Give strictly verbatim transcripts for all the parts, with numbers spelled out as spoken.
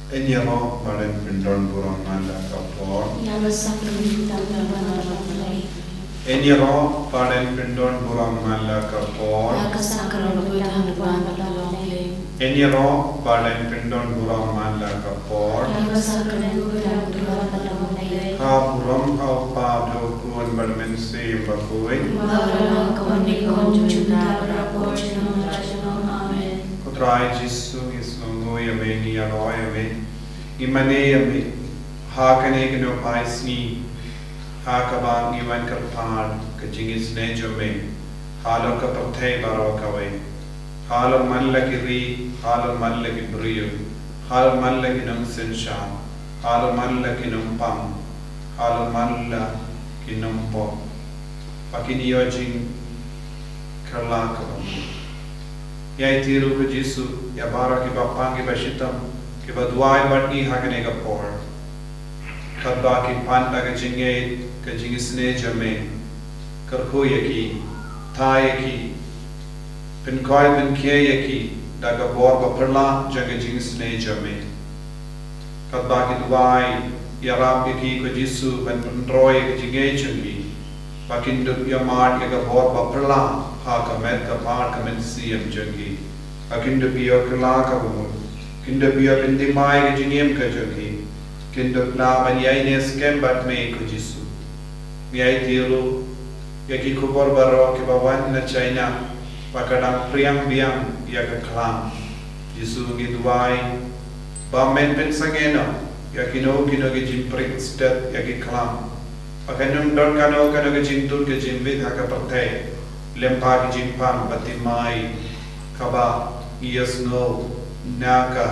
Yn ïaroh ba yn pyndon burom man la ka por. Ïa ka sakrament ka burom man la ka por. Yn ïaroh ba yn pyndon burom man la ka por. Ïa ka sakrament ka burom man la ka por. Yn ïaroh ba yn pyndon burom man la ka por. Ïa ka sakrament ka burom man la ka por. Ha burom ha u Kpa bad u Khun bad u Mynsiem Bakhuid. Kumba ka long, kumne, kumjuh, junom, junom. Amen. Ko Trai Jisu, ngi sngewnguh ïa me, ngi ïaroh ïa me, ngi mane ïa me ha kane ka nohphai sngi, ha kaba ngi wan kyrpad ka jingisynei jong me halor ka pyrthei baroh kawei, halor man la ki ri, halor man la ki briew, halor man la ki nongsynshar, halor man la ki nongpang, halor man la ki nongpop, ba kin ïoh jingkylla kaba mut. Ngi aiti ruh, ko Jisu, ïa baroh kiba pang, kiba shitom, kiba duwai bad ngi ha kane ka por. Katba ki pan da ka jingngeit ka jingisynei jong me, kyrkhu ïa ki, thaw ïa ki, pynkhiah, pynkhiah ïa ki da ka bor baphylla jong ka jingisynei jong me. Katba ki duwai, ïarap ïa ki, ko Jisu, ban pynroi ïa ka jingngeit jong ki, ba kin dup ïa mad ïa ka bor baphylla ha ka met, ka phad, ka mynsiem jong ki. Ba kin dup ïa kylla kaba mut, kin dup ïa pynthymmai ïa ka jingim ka jong ki, kin dup lah ban ïaineh skhem bad me, ko Jisu. Ngi aiti ruh ïa ki khubor baroh kiba wan na China, ba ka dang phriang biang ïa ka khlam. Jisu, ngi duwai ba men pynsangeh noh ïa kino kino ki jingpyrshah stet ïa ki khlam, ba kan ym don kano kano ka jingdut ka jingwit ha ka pyrthei, lem bad ka jingpang bad thymmai kaba ngi ïohsngew na ka,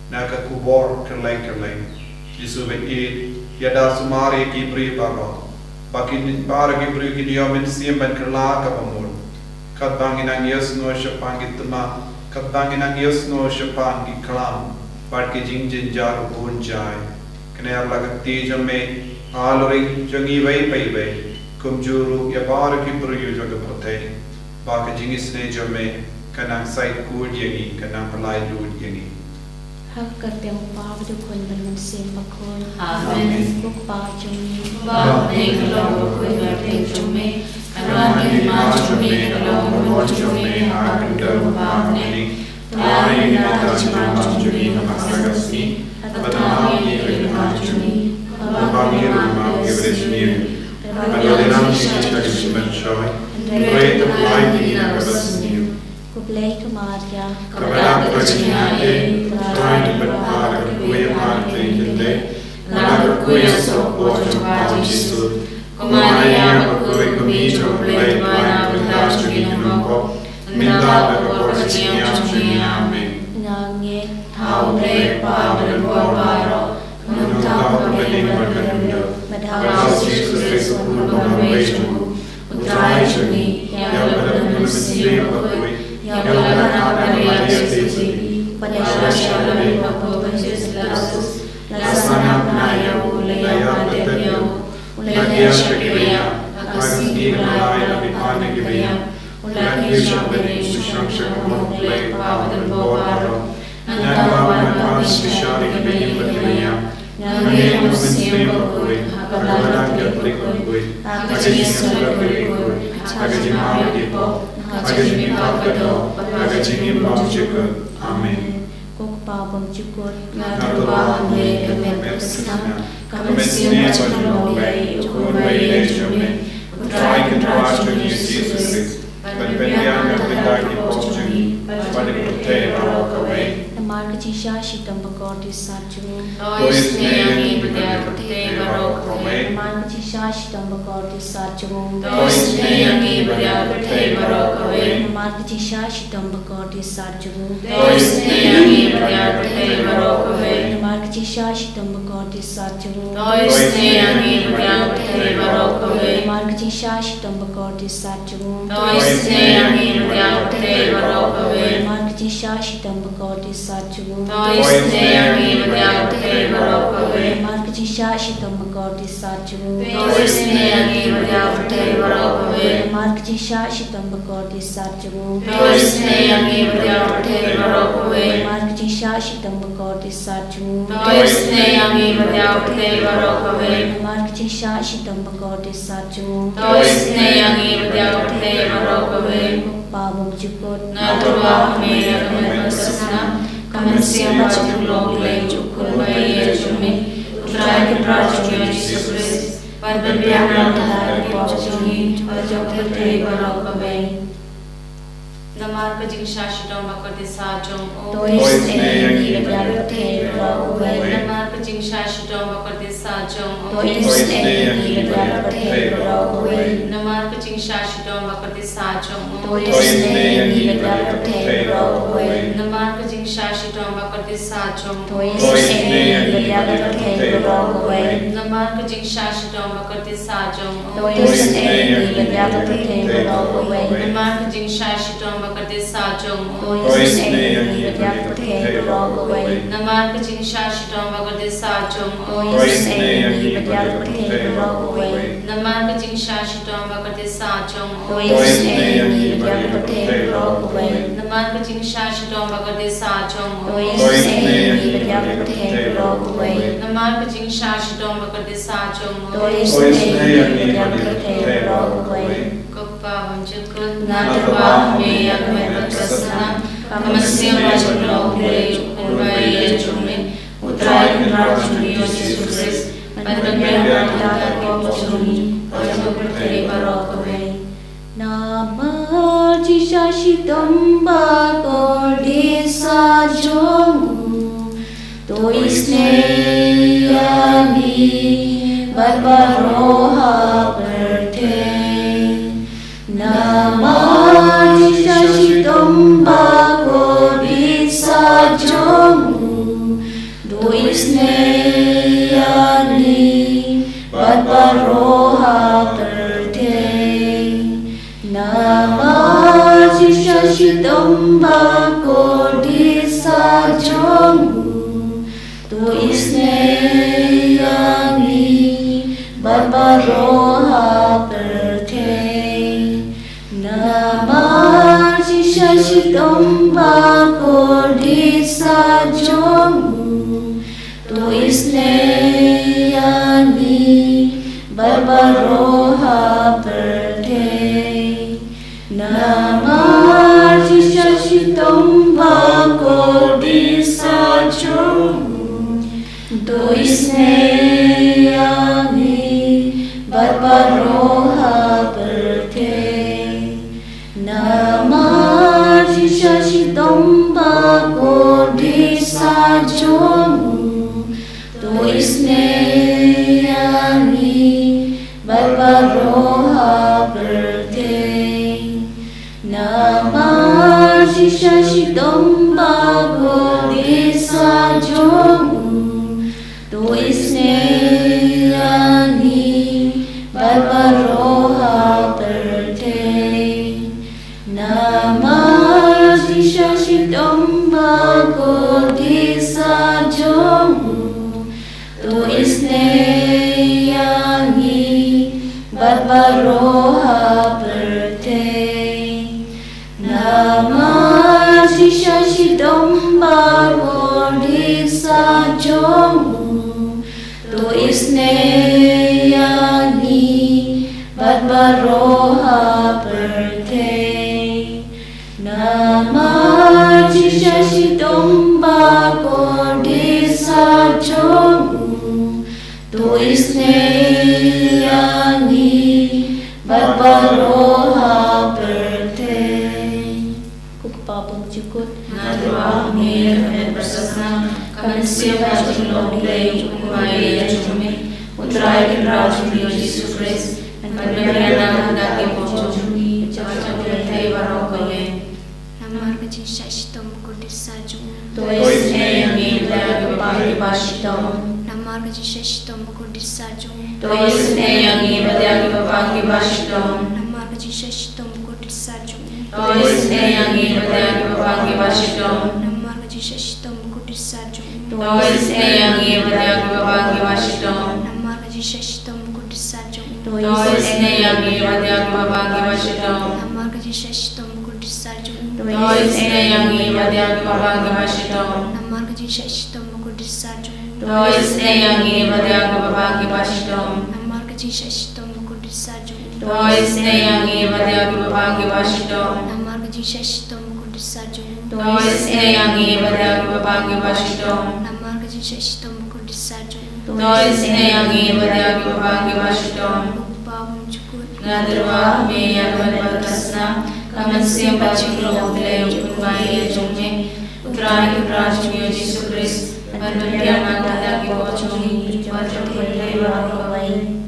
na ka khubor kylleng kylleng. Jisu, bad ïeit, ïada sumar ïa ki briew baroh, ba kin, baroh ki briew kin ïoh mynsiem ban kylla kaba mut. Katba ngi nang ïohsngew shaphang ki thma, katba ngi nang ïohsngew shaphang ki khlam bad ki jingjynjar bun jai, kner la ka kti jong me halor jong ngi iwei pa iwei, kumjuh ruh ïa baroh ki briew jong ka pyrthei, ba ka jingisynei jong me kan nang said kut ïa ngi, kan nang pynlait lut ïa ngi. Ha ka kyrteng u Kpa bad u Khun bad u Mynsiem Bakhuid. Amen. Ko Kpa jong ngi, uba ha bneng, ka long ka kyrteng jong me, kan wan ka hima jong me, kan long ka mon jong me ha ka dei ka kyrteng jong me. Ai ïa ngi mynta ka jingim jong ngi ha kane ka sngi, bad ai ïa ngi ka jingim jong ngi, kumba ngi ruh ngi ai ïa kiba ïeit ïa ngi. Bad ym dei ban ai ngi sha ka jingpynshoi, hynrei to pynlait ïa ngi na kaba sniew. Khublei ko Maria, kaba dap ka jingïaid, U Trai u don bad pha, la kyrkhu ïa pha ha ki khyndai, la kyrkhu ïa u soh jong pha u Jisu. Ko Maria bakhuid, ko Kmie jong U Blei, duwai na ka bynta jong ngi ki nongpop, mynta bad ha ka por ka jingïap jong ngi. Amen. Nga ngeit ha U Blei Kpa Uba don bor baroh, Nongthaw kaba bniah bad kaba kordor, bad ha U Jisu Khrist u Khun ba kyrkhu jong U Trai jong ngi, ïa uba don ha ka mynsiem bakhuid, ïa uba la kynad da ka Maria Theisotti, bad ïa uba la shah lade ha u Pontius Pilatus, la sah noh ïa u, la ïap bad la tep ïa u, u la thiah sha kiba ïap, ha ka sngi ba lai u la mih pat na kiba ïap, u la kiew sha bneng, u shong sha ka mon U Blei Kpa Uba don bor baroh. Nangta un wan ban pynbishar ïa kiba im bad kiba ïap. Nga ngeit ha ka mynsiem bakhuid, ha ka Balang Katholik bakhuid, ha ka jingïasyllok bakhuid, ha ka jingmap ïa ki pop, ha ka jingmihpat ka doh, ha ka jingim bymjukut. Amen. Ko Kpa bymjukut, nga tyrwa ha me ka met ka snam, ka mynsiem ka jinglong Blei, U Khun ba ïeit jong me, U Trai Kynrad jong ngi U Jisu Khrist, ban pynbiang na ka bynta ki pop jong ngi bad ka pyrthei baroh kawei. Namar ka jingshah shitom bakordit sat jong U. To isynei ïa ngi bad ïa ka pyrthei baroh kawei. Namar ka jingshah shitom bakordit sat jong U. To isynei ïa ngi bad ïa ka pyrthei baroh kawei. Namar ka jingshah shitom bakordit sat jong U. To isynei ïa ngi bad ïa ka pyrthei baroh kawei. Namar ka jingshah shitom bakordit sat jong U. To isynei ïa ngi bad ïa ka pyrthei baroh kawei. Namar ka jingshah shitom bakordit sat jong U. To isynei ïa ngi bad ïa ka pyrthei baroh kawei. Namar ka jingshah shitom bakordit sat jong U. To isynei ïa ngi bad ïa ka pyrthei baroh kawei. Namar ka jingshah shitom bakordit sat jong u. To isynei ïa ngi bad ïa ka pyrthei baroh kawei. Namar ka jingshah shitom bakordit sat jong u. To isynei ïa ngi bad ïa ka pyrthei baroh kawei. Namar ka jingshah shitom bakordit sat jong u. To isynei ïa ngi bad ïa ka pyrthei baroh kawei. Namar ka jingshah shitom bakordit sat jong u. To isynei ïa ngi bad ïa ka pyrthei baroh kawei. Ko Kpa bymjukut. Nga tyrwa ha me ïa ka met bad ka snam, ka mynsiem bad ka jinglong Blei jong u Khun ba ïeit jong me. U Trai Kynrad jong ngi Jisu Khrist, ban pynbiang na ka bynta ki pop jong ngi bad jong ka pyrthei baroh kawei. Namar ka jingshah shitom bakordit sat jong u. To isynei ïa ngi bad ïa ka pyrthei baroh kawei. Namar ka jingshah shitom bakordit sat jong u. To isynei ïa ngi bad ïa ka pyrthei baroh kawei. Namar ka jingshah shitom bakordit sat jong u. To isynei ïa ngi bad ïa ka pyrthei baroh kawei. Namar ka jingshah shitom bakordit sat jong u. To isynei ïa ngi bad ïa ka pyrthei baroh kawei. Namar ka jingshah shitom bakordit sat jong u. To isynei ïa ngi bad ïa ka pyrthei baroh kawei. Namar ka jingshah shitom bakordit sat jong u. To isynei ïa ngi bad ïa ka pyrthei baroh kawei. Namar ka jingshah shitom bakordit sat jong u. To isynei ïa ngi bad ïa ka pyrthei baroh kawei. Namar ka jingshah shitom bakordit sat jong u. To isynei ïa ngi bad ïa ka pyrthei baroh kawei. Namar ka jingshah shitom bakordit sat jong u. To isynei ïa ngi bad ïa ka pyrthei baroh kawei. Namar ka jingshah shitom bakordit sat jong u. To isynei ïa ngi bad ïa ka pyrthei baroh kawei. Ko Kpa bymjukut, nga tyrwa ha me ïa ka met bad ka snam, ka mynsiem bad ka jinglong Blei jong u Khun ba ïeit jong me, U Trai Kynrad jong ngi Jisu Khrist, ban pynbiang na ka bynta ki pop jong ngi bad jong ka pyrthei baroh kawei. Namar ka jingshah shitom bakordit sat jong u. To isynei ïa ngi bad baroh ha pyrthei. Namar ka jingshah shitom bakordit sat jong u. To isynei ïa ngi bad baroh ha pyrthei. Namar ka jingshah shitom bakordit sat jong u. To isynei ïa ngi bad baroh ha pyrthei. Namar ka jingshah shitom bakordit sat jong u. To isynei ïa ngi bad baroh ha pyrthei. Namar ka jingshah shitom bakordit sat jong u. To isynei ïa ngi bad baroh ha pyrthei. Namar ka jingshah shitom bakordit sat jong u. To isynei ïa ngi bad baroh ha pyrthei. Namar ka jingshah shitom bakordit sat jong u. To isynei ïa ngi bad baroh ha pyrthei. Namar ka jingshah shitom bakordit sat jong u. To isynei ïa ngi bad baroh ha pyrthei. Namar ka jingshah shitom bakordit sat jong u. To isynei ïa ngi bad baroh ha pyrthei. Namar ka jingshah shitom bakordit sat jong u. To isynei ïa ngi bad baroh ha pyrthei. Ko Kpa bymjukut, nga tyrwa ha me ïa ka met bad ka snam, ka mynsiem bad ka jinglong Blei jong u Khun ba ïeit jong me, U Trai Kynrad jong ngi Jisu Khrist, ban pynbiang na ka bynta ki pop jong ngi bad jong ka pyrthei baroh kawei. Namar ka jingshah shitom bakordit sat jong u. To isynei ïa ngi bad ïa ki bapang kiba shitom. Namar ka jingshah shitom bakordit sat jong u. To isynei ïa ngi bad ïa ki bapang kiba shitom. Namar ka jingshah shitom bakordit sat jong u. To isynei ïa ngi bad ïa ki bapang kiba shitom. Namar ka jingshah shitom bakordit sat jong u. To isynei ïa ngi bad ïa kiba bang kiba shitom. Namar ka jingshah shitom bakordit sah jong u. To isynei ïa ngi bad ïa kiba bang kiba shitom. Namar ka jingshah shitom bakordit sah jong u. To isynei ïa ngi bad ïa kiba bang kiba shitom. Namar ka jingshah shitom bakordit sah jong u. To isynei ïa ngi bad ïa kiba bang kiba shitom. Namar ka jingshah shitom bakordit sah jong u. To isynei ïa ngi bad ïa kiba bang kiba shitom. Namar ka jingshah shitom bakordit sah jong u. To isynei ïa ngi bad ïa kiba bang kiba shitom. Namar ka jingshah shitom bakordit sah jong u. To isynei ïa ngi bad ïa kiba bang kiba shitom. Ko Pa bymjukut. Nga tyrwa ha me ïa ka met bad ka snam, ka mynsiem bad ka jinglong U Blei u kyrkhu ïa jong me. U Trai u Trai jong ngi u Jisu Khrist, ban pynbiang na ka bynta ki briew jong ngi, bad jong ki briew baroh kawei.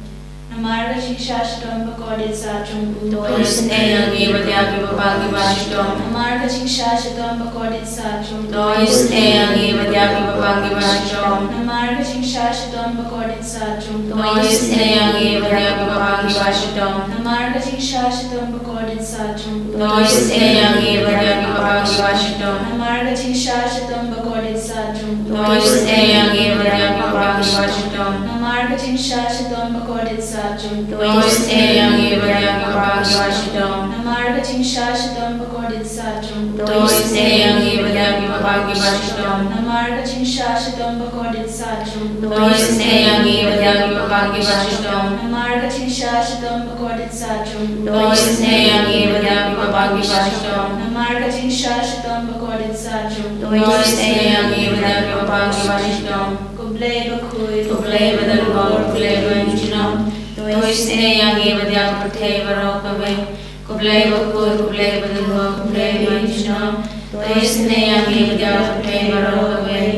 Namar ka jingshah shitom bakordit sah jong u. To isynei ïa ngi bad ïa kiba bang kiba shitom. Namar ka jingshah shitom bakordit sah jong u. To isynei ïa ngi bad ïa kiba bang kiba shitom. Namar ka jingshah shitom bakordit sah jong u. To isynei ïa ngi bad ïa kiba bang kiba shitom. Namar ka jingshah shitom bakordit sah jong u. To isynei ïa ngi bad ïa kiba bang kiba shitom. Namar ka jingshah shitom bakordit sah jong u. To isynei ïa ngi bad ïa kiba bang kiba shitom. Namar ka jingshah shitom bakordit sah jong u. To isynei ïa ngi bad ïa kiba bang kiba shitom. Namar ka jingshah shitom bakordit sah jong u. To isynei ïa ngi bad ïa kiba bang kiba shitom. Namar ka jingshah shitom bakordit sah jong u. To isynei ïa ngi bad ïa kiba bang kiba shitom. Namar ka jingshah shitom bakordit sah jong u. To isynei ïa ngi bad ïa kiba bang kiba shitom. Namar ka jingshah shitom bakordit sah jong u. To isynei ïa ngi bad ïa kiba bang kiba shitom. Ko Blei bakhuid, ko Blei badonbor, ko Blei bajunom. To isynei ïa ngi bad ïa ka pyrthei baroh kawei. Ko Blei bakhuid, ko Blei badonbor, ko Blei bajunom. To isynei ïa ngi bad ïa ka pyrthei baroh kawei.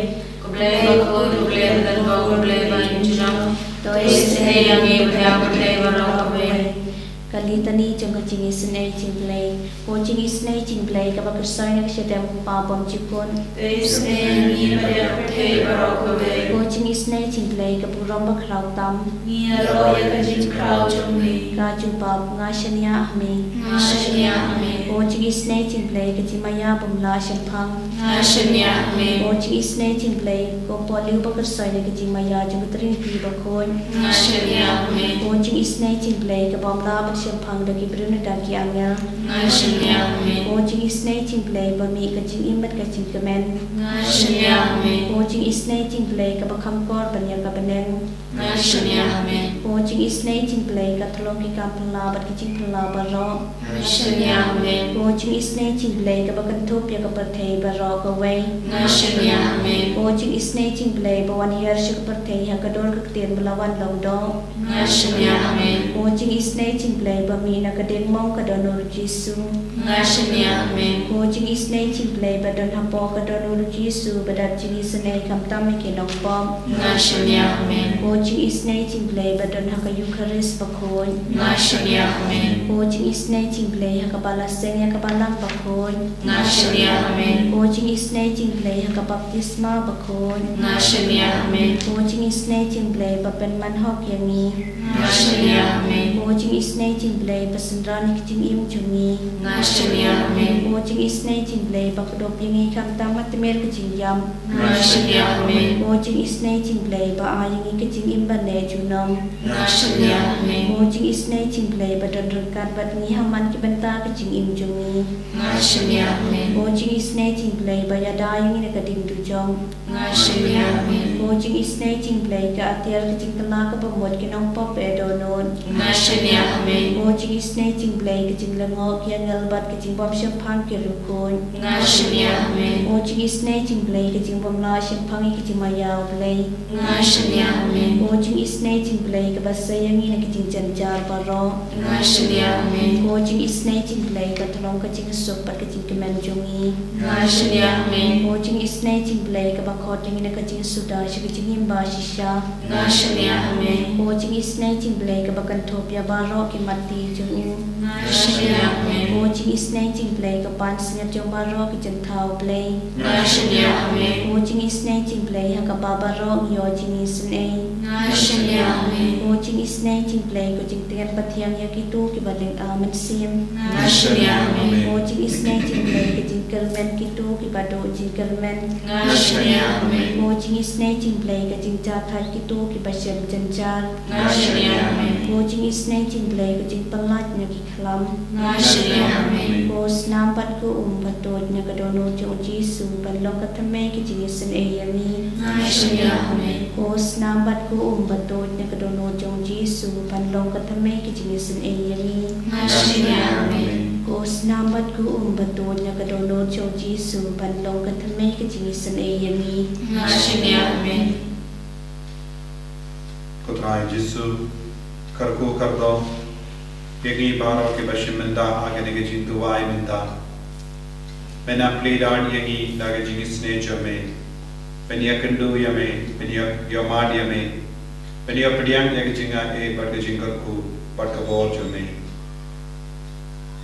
Ko Blei bakhuid, ko Blei badonbor, ko Blei bajunom. To isynei ïa ngi bad ïa ka pyrthei baroh kawei. Ka Litani jong ka jingisynei jong U Blei. Ko jingisynei jong U Blei kaba kyrsoi na ka shadem u Kpa bymjukut. To isynei ïa ngi bad ïa ka pyrthei baroh kawei. Ko jingisynei jong U Blei ka burom bakhraw tam. Ngi ïaroh ïa ka jingkhraw jong me. Ka jubab, nga shaniah ha me. Nga shaniah ha me. Ko jingisynei jong U Blei ka jingmaïa bymlah shemphang. Nga shaniah ha me. Ko jingisynei jong U Blei, ko Paul u ba kyrsoi na ka jingmaïa jong ka Trinity bakhuid. Nga shaniah ha me. Ko jingisynei jong U Blei ka bym lah ban shemphang da ki briew ne da ki angel. Nga shaniah ha me. Ko jingisynei jong U Blei ba mih ka jingim bad ka jingkmen. Nga shaniah ha me. Ko jingisynei jong U Blei kaba kham kor ban ïa ka bneng. Nga shaniah ha me. Ko jingisynei jong U Blei ka thlong ki kam phylla bad ki jingphylla baroh. Nga shaniah ha me. Ko jingisynei jong U Blei kaba kynthup ïa ka pyrthei baroh kawei. Nga shaniah ha me. Ko jingisynei jong U Blei ba wan hiar sha ka pyrthei ha ka dur ka ktien ba la wan long doh. Nga shaniah ha me. Ko jingisynei jong U Blei ba mih na ka diengmong ka don u Jisu. Nga shaniah ha me. Ko jingisynei jong U Blei ba don hapoh ka don u Jisu ba dap jingisynei khamtam ïa ki nongpop. Nga shaniah ha me. Ko jingisynei jong U Blei ba don ha ka Eukharist bakhuid. Nga shaniah ha me. Ko jingisynei jong U Blei ha kaba la seng ïa ka balang bakhuid. Nga shaniah ha me. Ko jingisynei jong U Blei ha ka baptisma bakhuid. Nga shaniah ha me. Ko jingisynei jong U Blei ba pynman hok ïa ngi. Nga shaniah ha me. Ko jingisynei jong U Blei ba synran ïa ka jingim jong ngi. Nga shaniah ha me. Ko jingisynei jong U Blei ba kdup ïa ngi khamtam ha tmier ka jingïap. Nga shaniah ha me. Ko jingisynei jong U Blei ba ai ïa ngi ka jingim ba neh junom. Nga shaniah ha me. Ko jingisynei jong U Blei ba don ryngkat bad ngi ha man ki bynta ka jingim jong ngi. Nga shaniah ha me. Ko jingisynei jong U Blei ba ïada ïa ngi na ka ding dujok. Nga shaniah ha me. Ko jingisynei jong U Blei ka atiar ka jingkylla kaba mut ki nongpop ba dohnud. Nga shaniah ha me. Ko jingisynei jong U Blei ka jinglyngngoh ki angel bad ka jingbym shemphang ki riewkhuid. Nga shaniah ha me. Ko jingisynei jong U Blei ka jingbymlah shemphang ïa ka jingmaïa U Blei. Nga shaniah ha me. Ko jingisynei jong U Blei kaba sei ïa ngi na ka jingjynjar baroh. Nga shaniah ha me. Ko jingisynei jong U Blei ka thlong ka jingsuk bad ka jingkmen jong ngi. Nga shaniah ha me. Ko jingisynei jong U Blei kaba khot ïa ngi na ka jingsuda sha ka jingim ba shisha. Nga shaniah ha me. Ko jingisynei jong U Blei kaba kynthup ïa baroh ki matti jong u. Nga shaniah ha me. Ko jingisynei jong U Blei ka pansngiat jong baroh ki jingthaw Blei. Nga shaniah ha me. Ko jingisynei jong U Blei ha kaba baroh ngi ïoh jingisynei. Nga shaniah ha me. Ko Ko jingisynei jong U Blei, ko jingtngen bathiang ïa kito kiba lynga mynsiem. Nga shaniah, amen. Ko jingisynei jong U Blei, ka jingkyrmen kito kiba duh jingkyrmen. Nga shaniah, amen. Ko jingisynei jong U Blei, ka jingjahthait kito kiba shem jynjar. Nga shaniah, amen. Ko jingisynei jong U Blei, ka jingpynlait na ki khlam. Nga shaniah, amen. Ko snam bad ko um ba tuid na ka dohnud jong U Jisu ban long ka thymmei ka jingisynei ïa ngi. Nga shaniah, amen. Ko snam bad ko um ba tuid na ka dohnud jong U Jisu ban long ka thymmei ka jingisynei ïa ngi. Nga shaniah, amen. Ko snam bad ko um ba tuid na ka dohnud jong U Jisu ban long ka thymmei ka jingisynei ïa ngi. Nga shaniah, amen. Ko Trai Jisu, kyrkhu kyrdoh ïa ngi baroh kiba shim bynta ha kane ka jingduwai mynta. Men ïa plie da ïa ngi da ka jingisynei jong me. Men ïa kynduh ïa me, men ïa ïohmad ïa me. Men ïa pdiang ïa ka jingaiei bad ka jingkyrkhu bad ka bor jong me.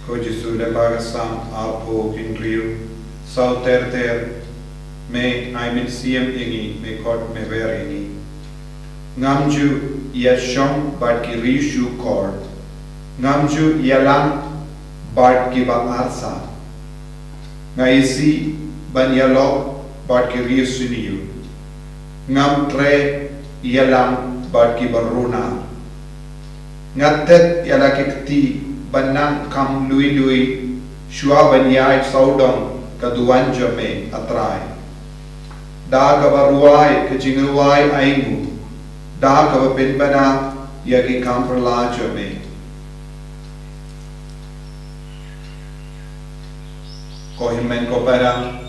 Ko Jisu, lyngba ka Salm arphew hynriew, saw ter ter, me ai mynsiem ïa ngi, me khot me wer ïa ngi. Ngam ju ïashong bad ki rishukor, ngam ju ïalang bad kiba arsap. Nga isih ban ïalok bad ki riewsniew, ngam treh ïalang bad kiba runar. Nga tep ïa la ki kti ban nang kham lui lui shuwa ban ïaid sawdong ka duwan jong me, A Trai. Da kaba rwai ka jingrwai ainguh, da kaba pynbna ïa ki kam pyrshah jong me. Ko hynmen ko para,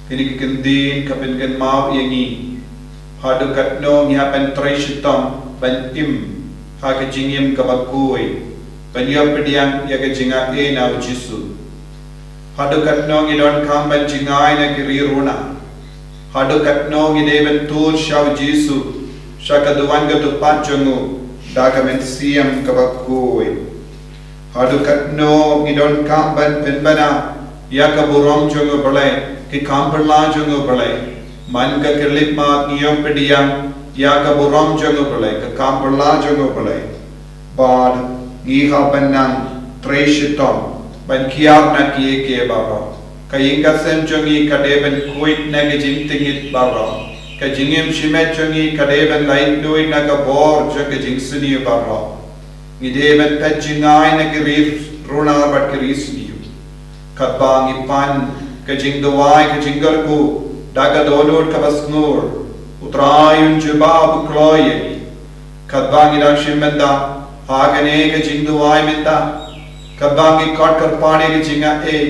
kine ki kyntien ka pynkynmaw ïa ngi haduh katno ngi hap ban trei shitom ban im ha ka jingim kaba khuid, ban ïoh pdiang ïa ka jingaiei na U Jisu. Haduh katno ngi donkam ban jngai na ki ri runar. Haduh katno ngi dei ban tuid sha U Jisu, sha ka duwan ka dupat jong u da ka mynsiem kaba khuid. Haduh katno ngi donkam ban pynbna ïa ka burom jong U Blei, ki kam pyrshah jong U Blei. Man ka khyllipmat ngi ïoh pdiang ïa ka burom jong U Blei, ka kam pyrshah jong U Blei. Bad ngi hap ban nang trei shitom ban kiar na kiei kiei baroh. Ka ïing ka sem jong ngi ka dei ban khuid na ka jingtngit baroh. Ka jingim shimet jong ngi ka dei ban lait luid na ka bor jong ka jingsniew baroh. Ngi dei ban peit jngai na ki ri runar bad ki riewsniew. Katba ngi pan ka jingduwai ka jingkyrkhu da ka dohnud kaba sngur, U Trai un jubab, u kloi ïa ngi. Katba ngi dang shim bynta ha kane ka jingduwai mynta, katba ngi khot kyrpad ïa ka jingaiei,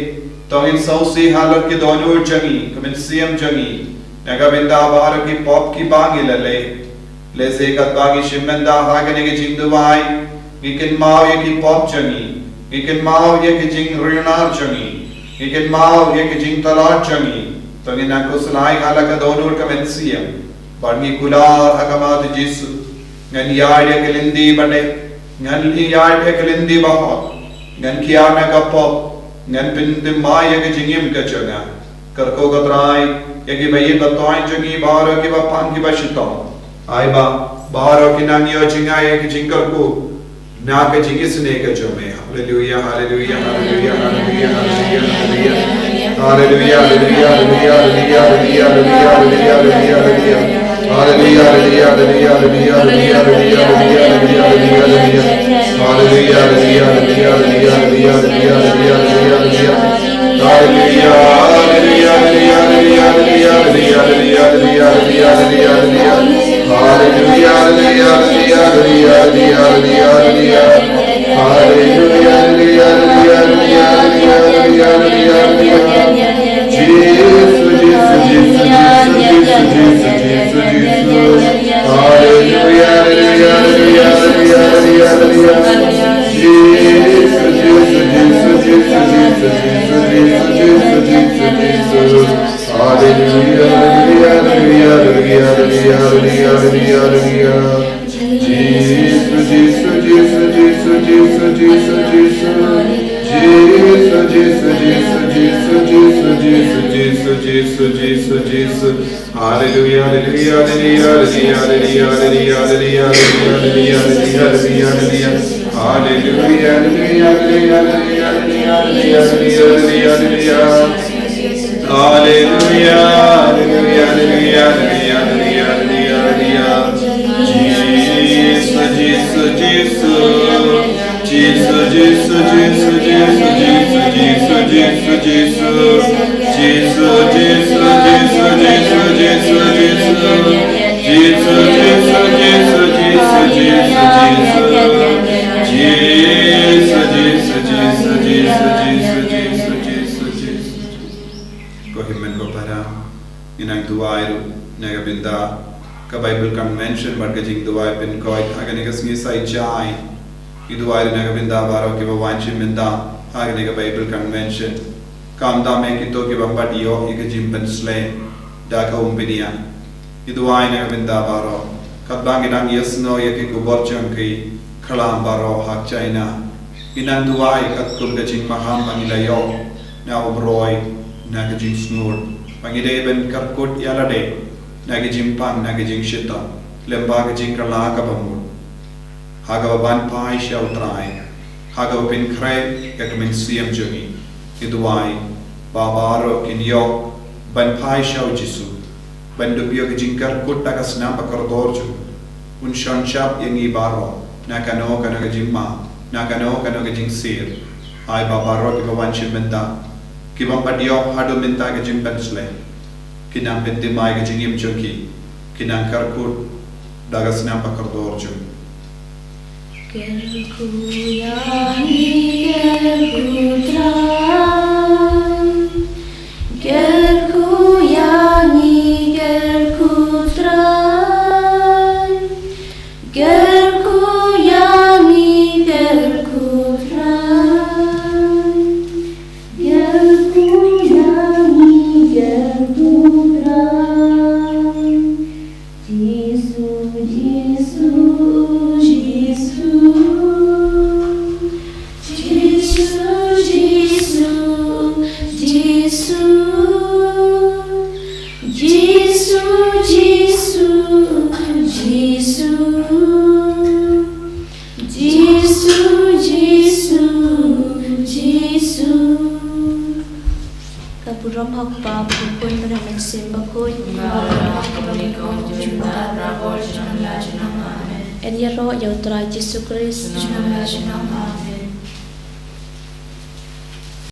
to ngin sngewsih halor ki dohnud jong ngi, ka mynsiem jong ngi, na ka bynta baroh ki pop kiba ngi la leh. Lehse katba ngi shim bynta ha kane ka jingduwai, ngi kynmaw ïa ki pop jong ngi, ngi kynmaw ïa ki jingriewnar jong ngi, ngi kynmaw ïa ki jingtlot jong ngi, to ngin nang khuslai ha la ka dohnud ka mynsiem. Bad ngi kular ha khmat U Jisu. Ngan ïaid ïa ka lynti ba dei, ngan ïaid ïa ka lynti ba hok, ngan kiar na ka pop, ngan pynthymmai ïa ka jingim ka jong nga. Kyrkhu ko Trai ïa kiba ïeit ba thoiñ jong ngi baroh kiba pang kiba shitom. Ai ba baroh ki nang ïoh jngai ïa ka jingkyrkhu na ka jingisynei ka jong me. Haleluia, haleluia, haleluia, haleluia, haleluia, haleluia. Haleluia, haleluia, haleluia, haleluia, haleluia, haleluia, haleluia, haleluia. Haleluia, haleluia, haleluia, haleluia, haleluia, haleluia, haleluia. Haleluia, haleluia, haleluia, haleluia, haleluia, haleluia, haleluia, haleluia. Haleluia, haleluia, haleluia, haleluia, haleluia, haleluia, haleluia, haleluia. Haleluia, haleluia, haleluia, haleluia, haleluia, haleluia, haleluia. Haleluia, haleluia, haleluia, haleluia, haleluia, haleluia, haleluia. Jisu, Jisu, Jisu, Jisu. Haleluia, haleluia, haleluia, haleluia, haleluia, haleluia. Jisu, Jisu, Jisu. Haleluia, haleluia, haleluia, haleluia, haleluia, haleluia, haleluia. Jisu, Jisu, Jisu, Jisu, Jisu, Jisu, Jisu. Jisu, Jisu, Jisu, Jisu, Jisu, Jisu, Jisu, Jisu, Jisu. Hallelujah, hallelujah, hallelujah. Hallelujah, hallelujah, hallelujah, hallelujah, hallelujah, hallelujah. Jisu, Jisu, Jisu. Jisu, Jisu, Jisu, Jisu, Jisu, Jisu, Jisu, Jisu. Jisu, Jisu, Jisu, Jisu, Jisu, Jisu. Jisu, Jisu, Jisu, Jisu, Jisu, Jisu, Jisu. Jisu, Jisu, Jisu, Jisu, Jisu, Jisu, Jisu. Ko hynmen ko para, ngi nang duwai ruh na ka bynta ka Bible Convention bad ka jingduwai pynkoit ha kane ka sngi Saitjaiñ. Ngi duwai ruh na ka bynta baroh kiba wan shim bynta ha kane ka Bible Convention. Khamtam ïa kito kiba ym pat ïoh ïa ka jingpynsleh da ka umphniang. Ngi duwai na ka bynta baroh. Katba ngi dang ïasngew ïa ki khubor jong ki khlam baroh ha China, ngi nang duwai katkum ka jingmaham ba ngi la ïoh na U Blei na ka jingsngur, ba ngi dei ban kyrkut ïa lade na ka jingpang, na ka jingshitom, lem bad ka jingkylla kaba mut, ha kaba ban phai sha U Trai, ha kaba pynkhreh ïa ka mynsiem jong ngi. Ngi duwai ba baroh kin ïoh ban phai sha U Jisu, ban dup ïa ka jingkyrkut da ka snam ba kordor jong u. Un shon shap ïa ngi baroh na kano kano ka jingma, na kano kano ka jingsir. Ai ba baroh kiba wan shim bynta, kiba ym pat ïoh haduh mynta ka jingpynsleh, kin nang pynthymmai ka jingim jong ki, kin nang kyrkut da ka snam ba kordor jong u. Kyrkhu ïa ngi, kyrkhu Trai. Kyrkhu ïa ngi, kyrkhu Trai. Kyrkhu ïa ngi, kyrkhu Trai. Kyrkhu ïa ngi, kyrkhu Trai. Jisu, Jisu, Jisu. Jisu, Jisu, Jisu. Jisu, Jisu, Jisu. Jisu, Jisu, Jisu. Ka burom ha U Kpa, bad ha U Khun, bad ha U Mynsiem Bakhuid. Bad ha U Kpa, bad ha U Khun, bad ha U Mynsiem Bakhuid. Amen. Amen. Ïaroh ïa U Trai Jisu Khrist. Amen. Amen.